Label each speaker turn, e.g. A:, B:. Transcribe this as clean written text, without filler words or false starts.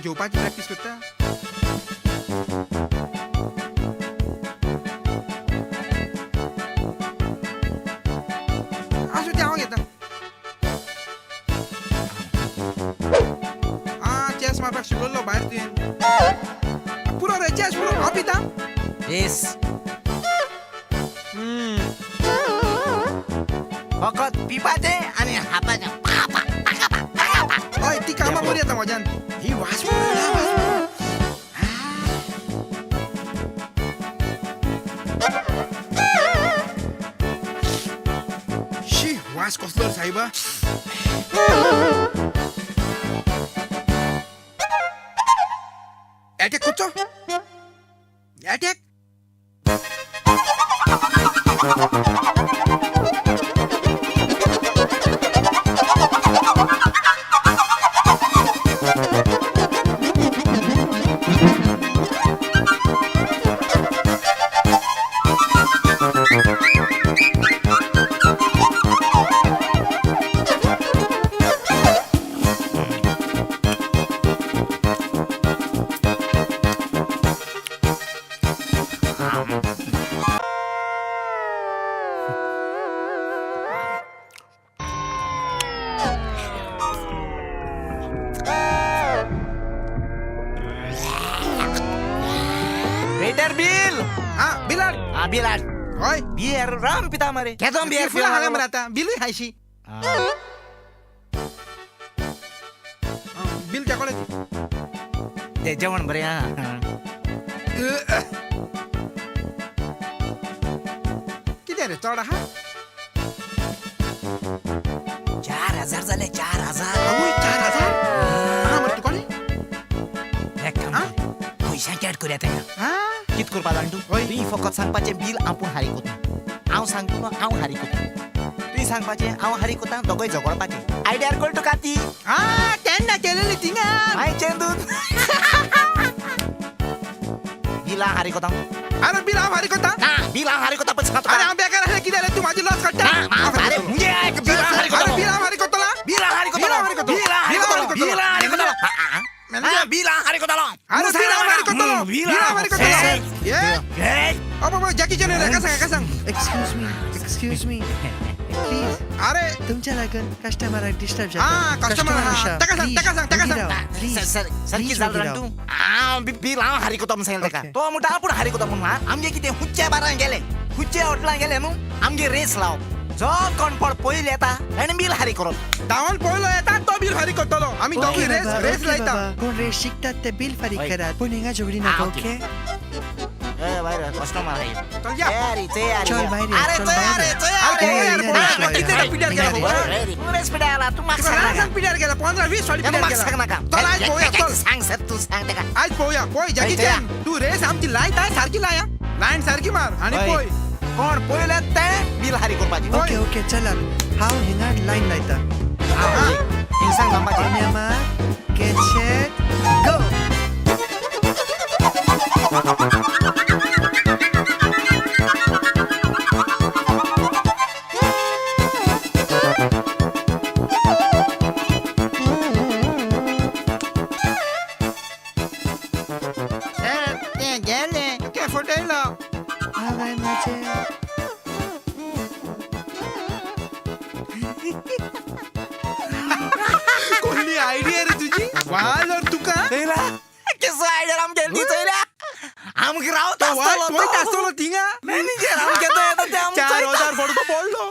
A: जेवपाची practice करता. आसूं तें हांव घेता. आं, चॅस मारपाक शिकयल्लो भायर तुवें. पुरो रे चॅस पुरो, हांव पिता.
B: येस. फकत पिपाचें आनी हाताचें.
A: हय, ती कामां बरी येता म्हज्यान. ही वास पळय, वास पळय. शी, वास कसलो रे सायबा. एटॅक करचो, एटॅक.
B: Waiter, bill.
A: हा, बिलाड.
B: हा, बिल हाड.
A: हय.
B: बियर राम पिता मरे, केदो बियर.
A: फुलां हाडल्या मरे, आतां बिलूय हायशी. बिल त्या कडेन.
B: ते जेवण बरें आहा.
A: कितें रे, चड आहा?
B: 4000 जाले, 4000.
A: आवय, 4000 आहा मरे तुका.
B: एक काम
A: हा?
B: कर, पयशांक ऍड करुया तेका.
A: हा.
B: कित करपा जाण तूं?
A: हय.
B: तुवें फकत सांगपाचें बील आपूण हारी कोता. हांव सांगता न्हू, हांव हारी कोता. तुवें सांगपाचें हांव हारी कोता, दोगोय झगडपाचें. आयडियार कळ तुका ती.
A: हा, केन्ना केलेली थिंगा.
B: मागीर चेंदून बिलां हारी कोता.
A: अरे, बिल हांव फारीक कोता.
B: ना, बिल हांव हारी कोता, पळय सांगता.
A: अरे, हांव बेकार आसलें कितें रे, तूं म्हाजी लॉस काडटा.
B: ना, अरे मुगे आयक, बिल हांव हारी
A: अरे,
B: कोता.
A: बिल हांव फारीक कोतलो.
B: बिल हांव हारी
A: बिल हांव हारी
B: कोतलो.
A: कोतलो.
B: बिल हांव हारी
A: बिल हांव
B: कोतलो.
A: हारी कोतलो.
B: बिल हांव हारी कोतलो.
A: मॅनेजर.
B: बिल हांव हारी कोतलो.
A: अरे, बिल हांव फारीक कोतलो.
B: बिल
A: बिल हांव फारीक कोतलो. ये.
B: ये.
A: अबो, जॅकी चॅन येयला, एका सांग, एका सांग.
C: Excuse me, excuse me, please.
A: अरे.
C: तुमच्या लागून कस्टमराक डिस्टर्ब
A: हा,
C: जाता.
A: customer, हा. ताका सांग, ताका सांग, ताका सांग.
B: सर, सर, सर, कितें जालें जाण तूं? हांव बिल हांव हारी कोतो म्हूण सांगलें ताका.
C: Okay.
B: तो म्हणटा आपूण हारी कोतो म्हणून. आमगे कितें हुच्च्या बारां गेले, हुच्च्या हॉटेलां गेले न्हू, आमगे रेस लावप, जो कोण पळ पयलीं येता ताणें बील हारी करप.
A: धांवन पयलो येता तो बील फारीक करतलो. आमी दोगूय रेस रेस लायता.
C: कोण रेस शिकतात ते बिल फारीक
B: हय.
C: करात, पूण हिंगा झगडी
B: हा,
C: नाका.
B: ओके.
C: ओके.
B: ए भायर कस्टमर आहे.
A: चल या.
B: अरे चय अरे.
C: चल बाहेर ये,
B: अरे
C: चल
B: चय
C: बाहेर
B: अरे
C: ये.
B: चय.
A: अरे,
B: अरे
A: पळय यार,
C: अरे,
A: पळय.
C: अरे,
A: किती
C: अरे,
A: पिड्यार गेला
C: अरे,
A: बाबा.
B: तूं रेस पिड्यार आला, तूं म्हाका
A: तुका
B: सांग
A: राग
B: नाका.
A: सांग, पिड्यार गेला, 15-20 फावटी
B: तूं
A: पिड्यार
B: म्हाका
A: गेला.
B: सांग नाका.
A: चल, आयज पळोवया, चल.
B: सांग सर, तूं सांग ताका.
A: आयज पळोवया. पळय जॅकी
B: हय,
A: चॅन, तूं रेस आमची लायता, सारकी लाय हा. लायन सारकी मार आनी
B: हय.
A: पळय.
B: कोण पयले तें बील हारी करपाचें.
C: ओके ओके, चलात, हांव हिंगा लायन लायता.
B: थिंग सांग थांबपाचें.
C: On your mark, get set, go.
A: ते गेले, तुके फटयलो.
C: हांवें म्हाजें
A: कसली आयडिया रे तुजी, वाजर तुका.
B: चयला केसो आयडिया आमगे ती, चयला आमकां रावता
A: तो वाज
B: आसतलो.
A: पळयता आसतलो थिंगा.
B: मॅनेजर आमगे तो येता ते आमकां
A: चार
B: चोयता.
A: हजार पडको पडलो.